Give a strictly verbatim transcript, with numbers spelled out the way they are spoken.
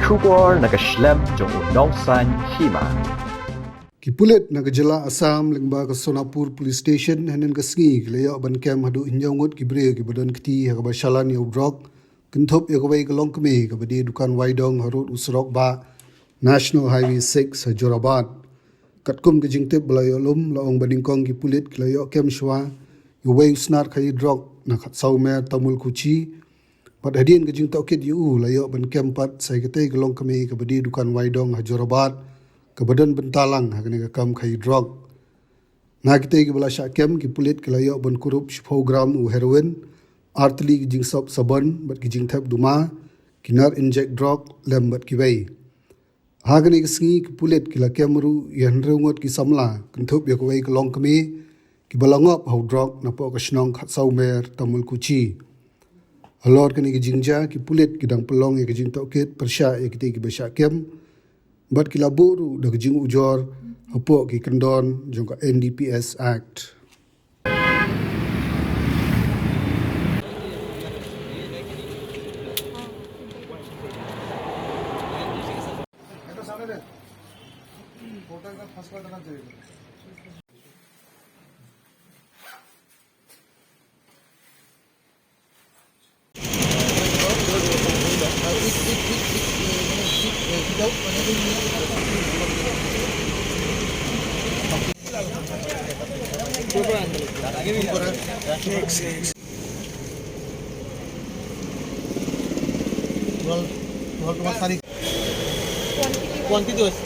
Khubor na ka shlem jong u nongsan hima. Ki pulit na ka jylla Assam lyngba ka Sonapur Police Station hynnin ka sngi ki la ïoh ban kem haduh hynñiew ngut ki briew kiba don kti ha kaba shalan ïa u drok, kynthup ïa kawei ka longkmie kaba die dukan waidong harud u surok bah National Highway six ha Jorabat. Katkum ka jingtip ba la ïoh lum, la ong ba nyngkong ki pulit ki la ïoh kem shuwa ïa uwei u snar khaïi drok na khatsaw mer Tamulkuchi. Bad hadien ka jingtohkit ïa u la ïoh ban kem pat sa ïa katei ka longkmie kaba die dukan waidong ha Jorabat, kaba don bynta lang ha kane ka kam khaïi drok. Na kitei kiba la shah kem, ki pulit ki la ïoh ban kurup shiphew gram u heroin, ar tylli ki jingsop sabon bad ki jingthep duma, ki nar injek drok lem bad kiwei. Ha kane ka sngi ki pulit ki la kem ruh ïa hynriew ngut ki samla, kynthup ïa kawei ka longkmie, kiba la ngop ha u drok napoh ka shnong khatsaw mer Tamulkuchi. Halor kane ka jingjia, ki pulit ki dang pynlong ïa ka jingtohkit pyrshah ïa kitei kiba shah kem, bad ki la buh ruh da ka jingujor hapoh ki kyndon jong ka N D P S Act. Quantity wise.